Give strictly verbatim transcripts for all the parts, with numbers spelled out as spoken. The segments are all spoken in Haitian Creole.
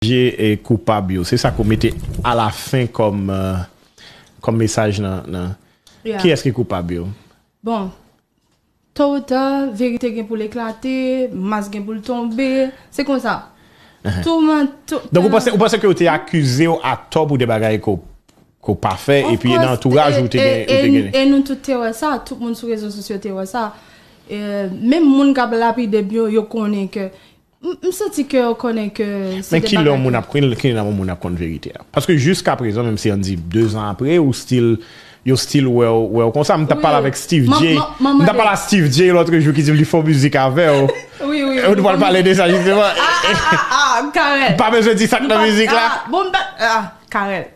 je e koupab yo. Se sa ke w mete alafen kòm, euh, kòm mesaj nan, nan. Yeah. Kiyès ki koupab yo? Bon, to ou ta, verite gen pou l eklate, mas gen pou l tonbe. Se konsa. Tou man, tou, Donk, ou panse, ou panse ke yo te akize w atò pou de bagay ke w, ke w pa fè, epi nan antouraj ou te gen, ou te gen. E nou tout te wè sa, tout moun sou rezo sosyo te wè sa. E, menm moun k ap lapide m yo, yo konnen ke, m, m santi ke yo konnen ke se Men de ki lè yon bagay moun ke ap, ki, ki lè yon moun ap konn verite a? Paske jiska prezan, menm si ann di de zan apre, ou still, yo still wè w, wè w konsa. M t ap pale avèk Steve J. M t ap pale a Steve J lòt jou ki di m li fè yon mizik avè w. Wi, wi, wi. Nou pral pale de sa, jisteman. Ah, ah, ah, ah, Carel. Pa bezwen di sa k nan mizik la. Ah, bon, m pa, ah, Carel.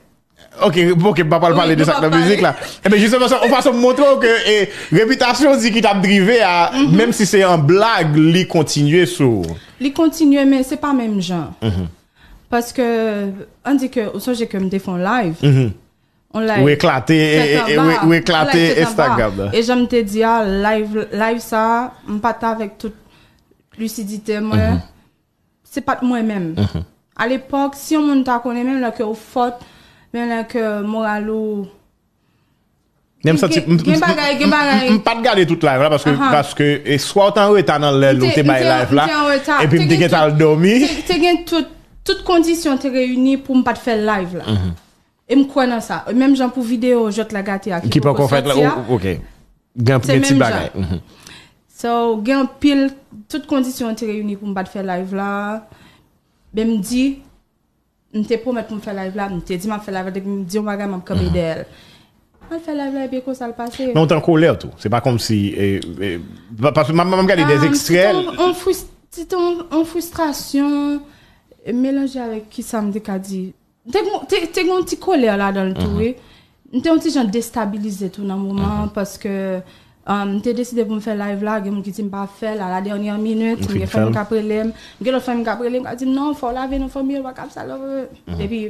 Ok, ok, m pa pral pale de sa k nan mizik la. Enben, jisteman, se yon fason m montre w ke, e, repitasyon di ki t ap drive a, menm si se an blag, li kontinye sou. Li kontinye, men se pa menm jan. Paske, ann di ke, ou sonje ke m te fè yon live. Yon live. Ou eklate, e, e, e, ou, ou eklate Instagram nan. E jan m te di a, live, live sa, m pa t avèk tout lisidite mwen. Se pa t mwen menm. Alepòk, si yon moun ta konnen, menm lè ke ou fòt, menm lè ke moral ou Men m santi, gen, m, gen m, bagay, gen bagay. M, m pa t gade tout live la, paske, paske, e, swa w te anreta nan lè nou te bay live la, epi m te gentan al dòmi. Te, te gen tout, tout kondisyon te reyini pou m pa t fè live la. E m kwè nan sa. Menm jan pou videyo Jwèt la gate a ki poko sòti a. Ki poko fèt la, ok. Gen, gen ti bagay. So, gen anpil, tout kondisyon te reyini pou m pa t fè live la. Men m di, m te pwomèt pou m fè live la, m te di m ap fè live la, depi m di yon bagay, m ap kanpe dèyè l. M al fè live la, epi e konsa l pase. Men w te an kolè tou. Se pa kòmsi, e, e, pa, paske m, m, m gade de ekstrè. Se te yon, yon fris-, se te yon, yon fristrasyon, e, melanje avèk kisa m te ka di. Te gon, te, te gon ti kolè ladan l tou, wi. M te yon ti jan destabilize tou nan moman an, paske, um, m te deside pou m fè live la, gen moun ki di m pa fè l, a la dènyè minit, m gen fanmi k ap rele m, m gen lòt fanmi k ap rele m, k ap di m, "Non, fò w lave non fanmi, ou pa ka ap sa, love." Epi,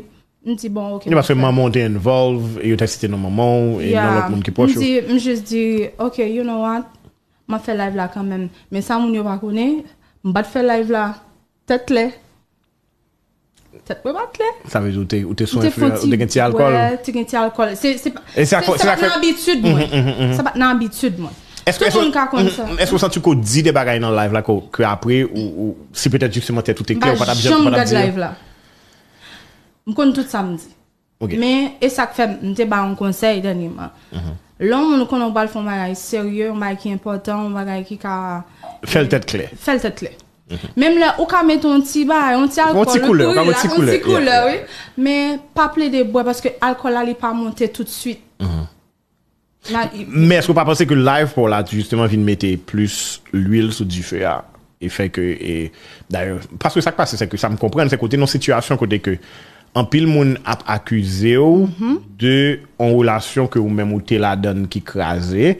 m di, "Bon, ok, m ap fè l." Paske manman w te involve, e yo te site non manman w, e non lòt moun ki pwòch ou. M di, m jis di, "Ok, you know what? M ap fè live la kanmenm." Men sa moun yo pa konnen, m pa t fè live la tèt lè. Tèt mwen pa t lè. Sa vle di ou te, ou te sou enfliyans, ou te gen ti alkòl? Te gen ti alkòl. Se, se pa, se, se pa t nan abitid mwen. Sa pa t nan abitid mwen. Tout moun ka konn sa. Èske w santi ke w di de bagay nan live la ke, ke apre, ou, ou, si petèt jisteman tèt ou te klè, ou pa t ap janm, ou pa t ap di yo? M pa janm gad live la. M konn tout sa m di. Men, e sa k fè m, m te ba yon konsèy dènyèman. Lè yon moun ou konnen ou pral fè yon bagay serye, yon bagay ki enpòtan, yon bagay ki ka... Fè l tèt klè. Fè l tèt klè. Menm lè ou ka mete yon ti bagay, yon ti alkòl, ou kouri la, yon ti koulè, wi. Men pa plede bwè paske alkòl la, li pa monte toutswit. Men èske w pa panse ke live pa w la, jisteman, vin mete plis lwil sou dife a? E fè ke, e, dayè, paske sa k pase, se ke sa m konprann, se ke w te nan yon sitiyasyon kote ke anpil moun ap akize w de yon relasyon ke ou menm ou te ladann ki kraze.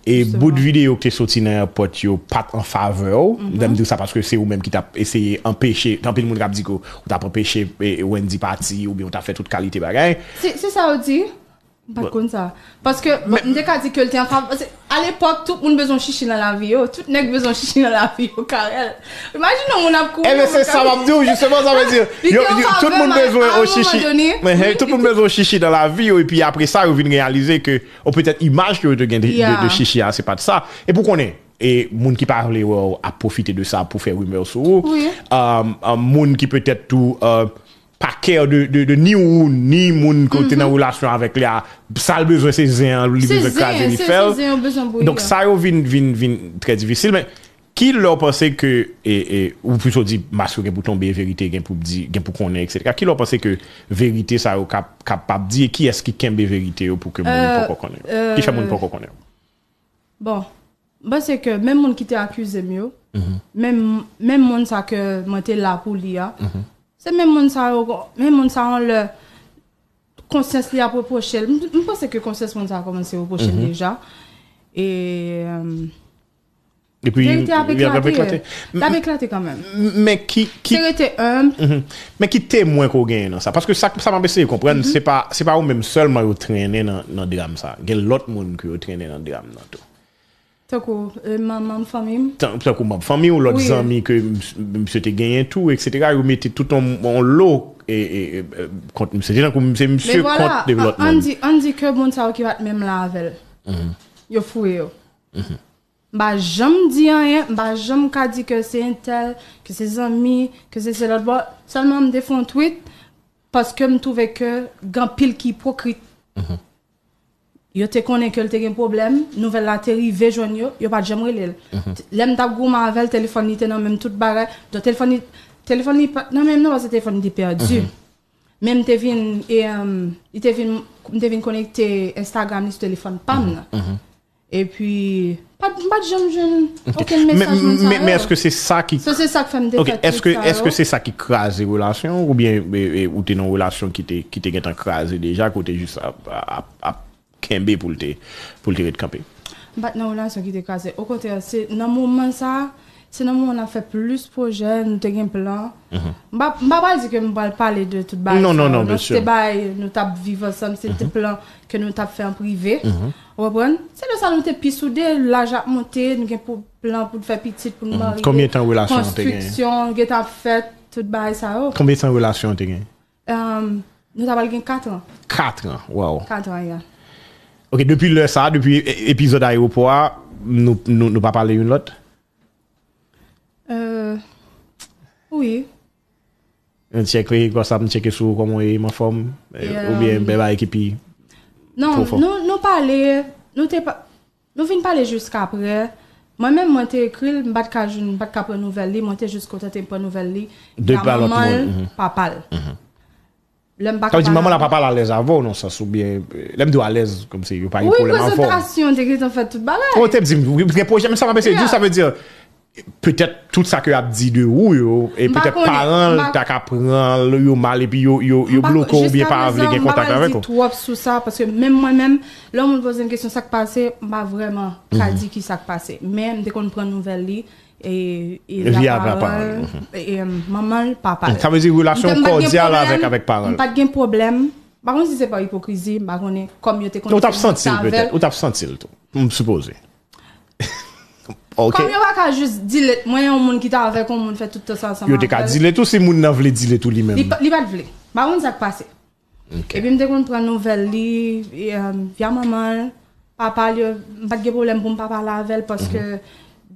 E bout videyo ki te soti nan èpòt yo pa t an favè w. Lè m di w sa, paske se ou menm ki t ap eseye anpeche, gen anpil moun k ap di ke w t ap anpeche, e, Wendy pati, oubyen w t ap fè tout kalite bagay. Se, se sa yo di? M pa t konn sa. Paske, bon, m te ka di ke l te an favè. Paske, alepòk, tout moun bezwen chichi nan lavi yo. Tout nèg bezwen chichi nan lavi yo, Carel. Imajine yon moun ap kouri. Ebyen, se sa m ap di w, jisteman, sa vle di, yo, yo, tout moun bezwen yon chichi. Men, tout moun bezwen chichi nan lavi yo, epi apre sa, yo vin reyalize ke, o petèt, imaj ke yo te gen de, de, de chichi a, se pa t sa. Epi w konnen, e moun ki pa vle wè w ap pwofite de sa pou fè rimè sou ou. Um, um, moun ki petèt tou, uh, pa care de, de, de ni ou, ni moun ke w te nan relasyon avèk li a, sa l bezwen se zen an, li bezwen kraze, li fè l. Donk sa yo vin, vin, vin trè difisil, men ki lè w panse ke, e, e, ou pito di mas yo gen pou tonbe, verite gen pou di, gen pou konnen, etsetera. Ki lè w panse ke verite sa yo kap-, kapab di, e kiyès ki kenbe verite yo pou ke moun poko konnen yo? Ki fè moun poko konnen yo? Bon, m panse ke menm moun ki te akize m yo, menm, menm moun sa ke mwen te la pou li a, se menm moun sa yo, menm moun sa yo lè konsyans li ap repwoche l. M, m panse ke konsyans moun sa a kòmanse repwoche l deja. E, euh, epi, verite ap eklate. L ap eklate kanmenm. Men ki, ki, se rete enb. Men ki temwen ke w genyen nan sa? Paske sa, sa m ap eseye konprann, se pa, se pa ou menm sèlman yo trennen nan, nan dram sa. Gen lòt moun ke yo trennen nan dram nan tou. Tankou, e, manm, manm fanmi m. Tan- Tankou manm fanmi w, lòt Wi. zanmi ke ms- misye te genyen tou, etsetera. Yo mete tout yon, yon lo e, e, e, e, kont misye. Se tankou se misye Men vwala, kont an, devlòt ann moun. di, ann di ke moun sa yo ki pa t menm la avè l, yo fouye yo. M pa janm di anyen, m pa janm ka di ke se entèl, ke se zanmi, ke se, se lòt bò. Sèlman m te fè yon tweet paske m twouve ke gen anpil ki ipokrit. Yo te konnen ke l te gen pwoblèm, nouvèl la te rive jwenn yo, yo pa t janm rele l. T- Lè m t ap goumen avè l, telefòn li te nan men m, tout bagay. Donk, telefòn li, telefòn li pa t nan men m non, paske telefòn li te pèdi. Men m te vin, e, em, li te vin, m te vin konekte Instagram li sou telefòn pa m nan. Epi, pa t- m pa t janm jwenn Ok. okenn Men, mesaj moun sa men, men yo. èske se sa ki So, se sa k fè m te Ok, fè tweet èske sa èske yo. se sa ki kraze relasyon ou byen e, e, ou te nan relasyon ki te ki te gentan kraze deja kote jis ap, ap, ap kenbe pou l te pou l te ret kanpe? M pa t nan relasyon ki te kraze. Okontrè, se nan moman sa, se nan moman n ap fè plis pwojè, nou te gen plan. M pa m pa pral di ke m pral pale de tout bagay Non, sa non, yo, non, non. byen Se te sè. bagay nou t ap viv ansanm, se te plan ke nou t ap fè an prive. Ou konprann? Se lè sa nou te pi soude, laj ap monte, nou gen pou plan pou n fè pitit, pou n marye. Konbyen tan relasyon an te genyen? Konstriksyon, gentan ap fèt, tout bagay sa yo. Konbyen tan relasyon an te genyen? Em, nou ta pral gen kat an. Kat an, waw. Kat an, ya. Ok, depi lè sa, depi e- epizòd ayewopò a, nou, nou, nou pa pale youn lòt? Euh, wi. Yon tchèk li, konsa m tcheke sou ou kòman w ye, m anfòm, eh, Yeah. oubyen bèl bagay ki pi Non, pwofon? nou, nou pale, nou te pa, nou vin pale jiskaprè. Mwen menm, mwen te ekri l, m pa t ka jwenn, m pa t ka pran nouvèl li, mwen te jis kontante m pran nouvèl li De via pa lòt manman l, moun, mhm. papa l. Mhm. Lè m pa Sa vle di, manman l ap pale alèz avè w, nan sans, oubyen, eh, lè m di w alèz, kòmsi yo pa gen Wi, pwoblèm avè w. prezantasyon, te gentan fè tout bagay. Ou te di m, wi, gen pwoblèm, sa m ap eseye di w, Yeah. sa vle di, petèt tout sa ke y ap di de ou yo, e M pa petèt konnen, paran l m pa ta ka pran l yo mal, epi yo, yo, yo M pa bloke w, oubyen jiska pa vle prezan, gen m pa kontak pral avèk di ou. twòp sou sa, paske menm mwen menm, lè yon moun poze m kesyon sa k pase, m pa vrèman ka Mhm. di ki sa k pase. Men m te konn pran nouvèl li, e, e Via via papa, paran l, mhm. e, e, manman l, papa l. Sa vle di relasyon M te- m pa t gen kòdyal pwoblèm, avèk, avèk paran l. m pa t gen pwoblèm. M pa konn si se pa ipokrizi, m pa konnen kòm yo te konn Ou t ap santi l petèt, ou t ap santi l tou. M sipoze. Ok. Kòm yo pa ka jis delete, mwen yon moun ki ta avèk yon moun fè tout tan sa ansanm Yo te ka avè l. delete ou si moun nan vle delete ou li menm. Li pa, li pa t vle. M pa konn sa k pase. Ok. Epi m te konn pran nouvèl li, e, um, via manman l, papa l, yo, m pa t gen pwoblèm pou m pa pale avè l, paske Mhm.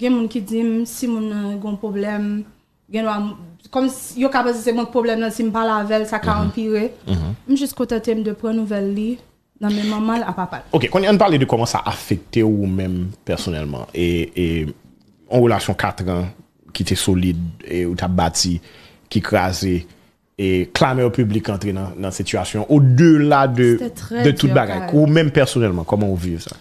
gen moun ki di m, si moun nan gen yon pwoblèm, gen dwa, kòm si, yo ka panse se mwen k pwoblèm nan, si m pale avè l, sa ka Mhm. anpire. Mhm. M jis kontante m de pran nouvèl li, nan men manman l a papa l. Ok, kounye a, ann pale de kòman sa afekte w ou menm pèsonèlman. E, e, yon relasyon kat an ki te solid, e ou t ap bati, ki kraze, e klamè piblik antre nan, nan sitiyasyon, odela de, C'était très de tout dur, bagay. Carl. Ou menm pèsonèlman, kòman ou viv sa?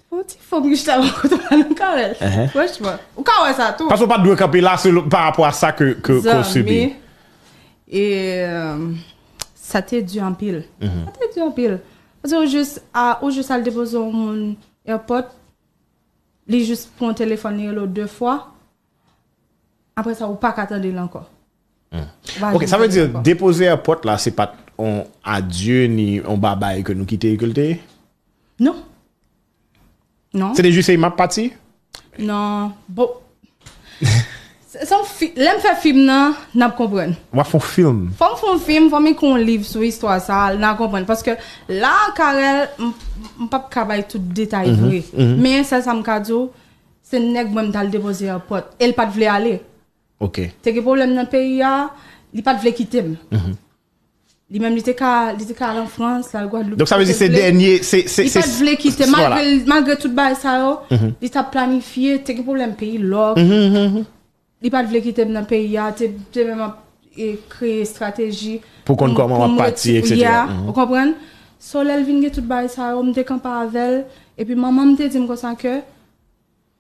Fò ti fò m ki chita bò kote w la nan Carl. Ehe. Franchman. Ou ka wè sa tou. Paske w pa t dwe kanpe la, selon, pa rapò a sa ke, ke, ke w sibi. Zanmi. E, euh, sa te di anpil. Mhm. Sa te di anpil. Paske ou jis a, ou jis al depoze yon moun airport, li jis pran telefòn li rele w de fwa. Apre sa, ou pa ka tande l ankò. Hmm. Ou pa Ok, janm sa vle tande di, l ankò. depoze airport la, se pa t on adye ni on babay ke nou kite ke l te ye? Non. Non. Se te jis, "Ey, m ap pati"? Non. Bon. Se se yon fi, lè m fè fim nan, n ap konprann. W ap fè yon fim? Fò m fè yon fim, fò m ekri yon liv sou istwa sa a, n a konprann. Paske la, Carel, m, m p ap ka bay tout detay Mhm, vre. mhm. Men sèl sa m ka di w, se nèg mwen m t al depoze airport. E l pa t vle ale. Ok. Te gen pwoblèm nan peyi a, li pa t vle kite m. Mhm. Li menm, li te ka, li te ka al an Frans, l al Gwadloup, Donk, sa vle di kote l se vle. dènye, se, se, Li se, pa t vle kite, vwala. malgre, malgre tout bagay sa yo, Mhm. li t ap planifye, te gen pwoblèm peyi lòk. Mhm, mhm, mhm. Li pa t vle kite m nan peyi a, te, te menm ap, e, kreye estrateji Pou konn pou m, kòman pou w ap m pati, reti-, etsetera. ya, Mhm. ou konprann? So, lè l vin gen tout bagay sa yo, m te kanpe avè l, epi manman m te di m konsa ke,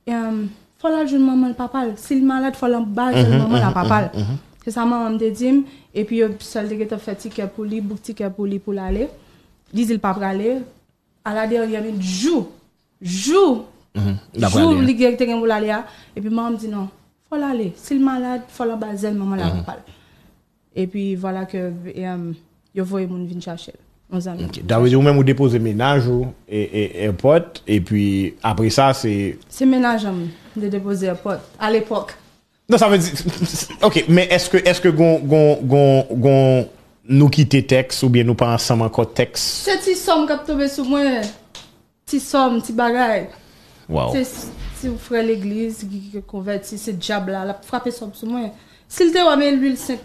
em, fò l al jwenn manman l, papa l. Si l malad, fò l anba zèl Mhm, manman l a mhm, papa l. mhm, mhm. Se sa manman m te di m. Epi yo, sè l te gentan fè tikè pou li, bouk tikè pou li pou l ale. Li di l pa prale. A la dènyè minit, jou, jou, Mhm, l ap jou prale. li gen, te gen pou l ale a. Epi manman m di non, fò l ale. Si l malad, fò l anba zèl manman l a Mhm. papa l. Epi vwala ke, em, yo voye moun vin chache l. Yon zanmi. Ok. Sa vle di ou menm ou depoze mennaj ou e, e, airport, epi apre sa, se... Se mennaj an m te depoze airport, alepòk. Non, sa vle di, ok, men èske, èske gon, gon, gon, gon, nou kite tèks oubyen nou pa ansanm ankò tèks? Se ti sòm k ap tonbe sou mwen. Ti sòm, ti bagay. Wow. Se ti frè legliz ki, ki konvèti, se dyab la, l ap frape sòm sou mwen. Si l te wè m e lwil sent,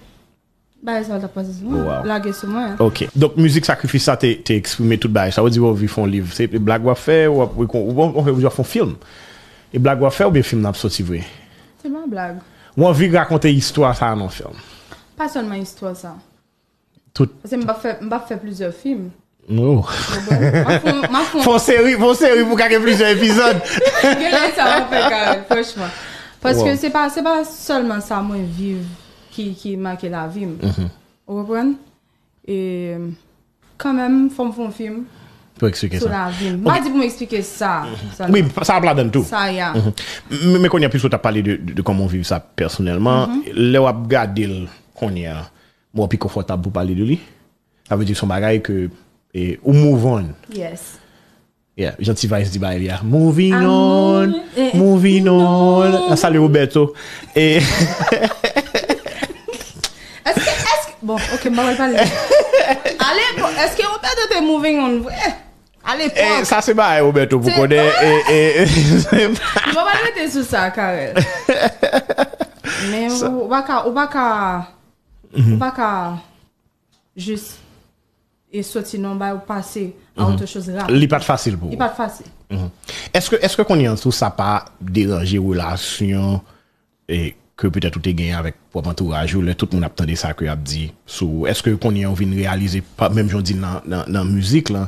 bagay sa l t ap pase sou mwen, lage sou mwen. Ok. Donk, mizik Sakrifis sa te, te eksprime tout bagay sa. Ou di w ap viv yon liv. Se blag w ap fè, w ap, w ap, w ap fè yon fim. E blag w ap fè oubyen fim nan ap soti vre? Se pa blag. Ou anvi rakonte istwa sa nan fim? Pa sèlman istwa sa. Tout. Paske m p ap fè, m p ap fè plizyè fim. Oh. M ap fè, m ap fè... Fon seri, fon seri pou ka gen plizyè epizòd. Gen lè sa mwen fè, Carel, franchman. Paske se pa, se pa sèlman sa mwen viv ki, ki make lavi m. Ou konprann? E kanmenm, fò m fè yon fim sou lavi m. M pa di pou m eksplike sa sèlman. Wi, sa ap ladan l tou. Sa, ya. Men, men kounye a, piske w t ap pale de, de, de kòman w viv sa pèsonèlman, lè w ap gade l kounye a, m wè w pi konfòtab pou pale de li. Sa vle di se yon bagay ke, e, ou move on. Yes. Yeah, jan T-Vice di bagay li a. Moving on, moving on. N ap salye Roberto. E... Èske, èske, bon, ok, m pa pral pale. Ale, bon, èske Roberto te moving on vre? Alepòk. E sa se bagay Roberto pou konnen. E, e, e, m pa pral rete sou sa, Carel. Men ou, ou pa ka, ou pa ka, ou pa ka jis e soti nan yon bagay ou pase a otre choz rapid. Li pa t fasil pou ou. Li pa t fasil. Èske, èske kounye an tou sa pa deranje relasyon, e, ke petèt ou te genyen avèk pwòp antouraj ou, lè tout moun ap tande sa ke y ap di sou ou? Èske kounye an ou vin reyalize, pa, menm jan w di nan, nan, nan mizik lan,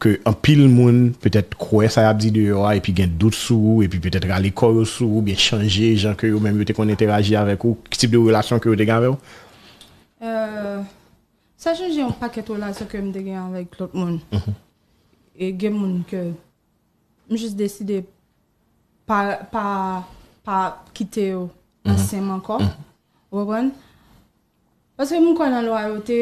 ke anpil moun petèt kwè sa y ap di deyò a, epi gen dout sou ou, epi petèt rale kò yo sou ou, oubyen chanje jan ke yo menm yo te konn entèraji avèk ou, ki tip de relasyon ke yo te gen avè w? Euh, Sa chanje yon pakèt relasyon ke m te gen avèk lòt moun. E gen moun ke m jis deside pa, pa, pa kite yo ansanm ankò. Ou konprann? Paske m kwè nan lwayote.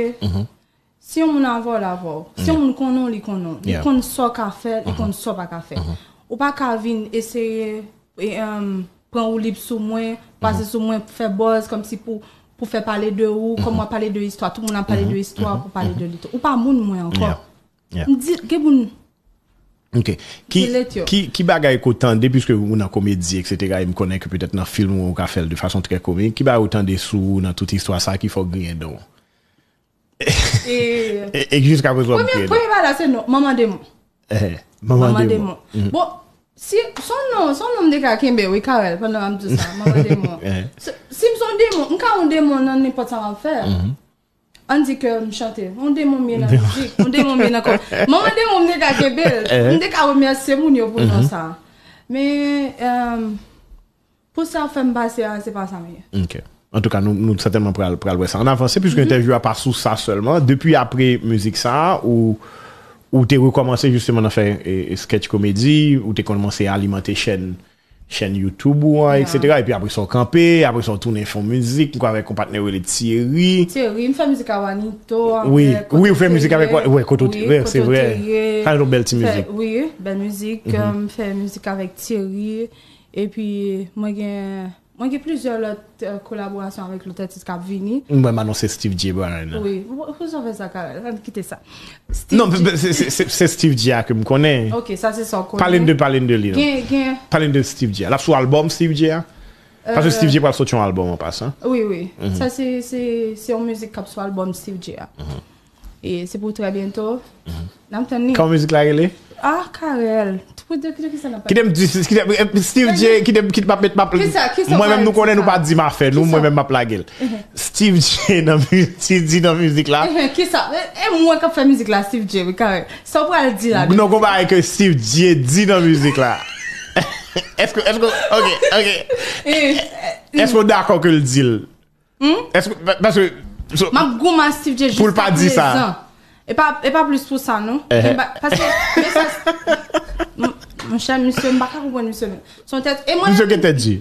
Si yon moun avè w, l avè w. Si yon moun konnen w, li konnen w. Li konn sa w ka fè, li konn sa w pa ka fè. Ou pa ka vin eseye e, um, pran woulib sou mwen, pase sou mwen, fè buzz kòmsi pou, pou fè pale de ou, kòm w ap pale de istwa, tout moun ap pale de istwa pou pale de li tou. Ou pa moun mwen ankò. M di, gen moun. Ok. Ki, ki, ki bagay ke w tande, piske ou nan komedi, et cetera, e m konnen ke petèt nan fim ou, ou ka fè l de fason trè komik, ki bagay ou tande sou ou nan tout istwa sa ki fè w griyen dan w? E, e jiska prezan w ap griyen dan w. Premye bagay la se non, manman demon. Manman demon. Bon, si, se yon non, se yon non m te ka kenbe, wi, Carel, pandan m ap di sa, manman demon. Si, si m se yon demon, m ka yon demon nan nenpòt sa m ap fè. Ann di ke m chante. Yon demon m ye nan mizik, yon demon m ye nan kò. Manman demon, m te ka kenbe l. M te ka remèsye moun yo pou non sa. Men, euh, pou sa fè m pase a, se pa sa m ye. Ok. Antouka, nou, nou sètènman pral, pral wè sa. Ann avanse, piske entèvyou a pa sou sa sèlman. Depi apre mizik sa a, ou, ou te rekòmanse jisteman nan fè, e, e, sketch komedi, ou te kòmanse alimante chèn, chèn YouTube ou an, et cetera. Epi apre sa, w kanpe, apre sa, w tounen fè mizik, m kwè avèk yon patnè w rele Thierry. Thierry, m fè mizik a Wanito, wi, avèk Kote w te ye. Wi, ou fè mizik avèk Wa-, wi, Kote w te ye, se vre. Sa se yon bèl ti mizik. Wi, bèl mizik. Euh, m fè mizik avèk Thierry. Epi, mwen gen, mwen gen plizyè lòt, euh, kolaborasyon avèk lòt atis k ap vini. Mwen, m anonse Steve J Brown. Wi, pou, pou sa fè sa, Carel, ann kite sa. Non, se, se, se, se Steve J a ke m konnen. Ok, sa se sa w konnen. Pale n de, pale n de li, non. Gen, gen. Pale n de Steve J a. L ap sou albòm Steve J a? Paske Steve J pral soti yon albòm an pasan. Wi, wi. Sa se, se, se yon mizik k ap sou albòm Steve J a. E se pou trè byento. N ap tann li. Kòman mizik la rele? Ah, Carel. Pou de, de ki sa n ap pale? Kite m di, kite, eh, Steve J, kite, kite m ap met, m ap, mwen menm nou konnen nou pa di m afè nou, mwen menm m ap lage l. Steve J nan mizik, di nan mizik la. Kisa? E, e mwen k ap fè mizik la, Steve J, wi, Carel. Sa w pral di la? Non, gon bagay ke Steve J di nan mizik la. Èske, èske, ok, ok. Èske w dakò ke l di l? Èske, pa-, paske, so, m ap goumen ak Steve J pou l pa di sa. Jiska prezan. E pa, e pa plis pou sa, non. Paske, mesaj, m-, monchè, misye, m pa ka konprann misye, men. Se yon tèt, e mwen, misye gen tèt di.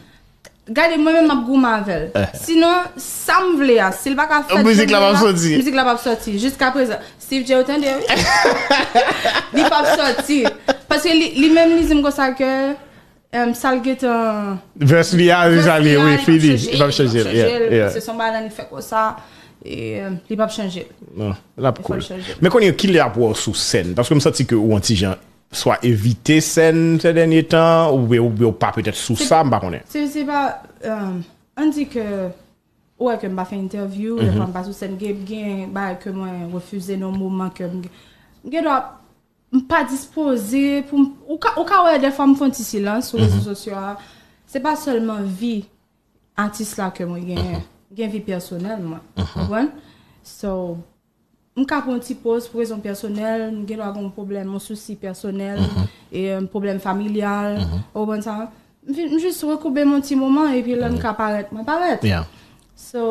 Gade, mwen menm m ap goumen avè l. Sinon, sa m vle a, si l pa ka fèt, mizik la p ap soti. Mizik la p ap soti. Jiska prezan, Steve J ou tande, wi. Li p ap soti. Paske li, li menm, li di m konsa ke, um, sa l gentan. Vès li a, li sa li, wi, fini. Li p ap chanje l. Se son bagay li fè konsa. E, um, li p ap chanje l. Non, l ap cool. Men kounye a, kilè ap wè w sou sèn? Paske m santi ke ou an ti jan swa evite sèn se dènye tan, oubyen, oubyen ou pa petèt sou sa, m pa konnen. Se, se pa, um, ann di ke, ou wè ke m pa fè entèvyou, dèfwa m pa sou sèn, gen, gen bagay ke mwen refize nan moman ke m gen. M gen dwa, m pa dispoze pou m, ou ka, ou ka wè dèfwa m fè yon ti silans sou rezo sosyo a. Se pa sèlman vi atis la ke mwen genyen. Gen vi pèsonèl mwen. Konprann? So, m ka pran yon ti poz pou rezon pèsonèl, m gen dwa gen yon pwoblèm, yon sousi pèsonèl, e, yon pwoblèm familyal, ou konprann sa? M fin, m jis rekoube m yon ti moman, epi lè m ka parèt, mwen parèt. So,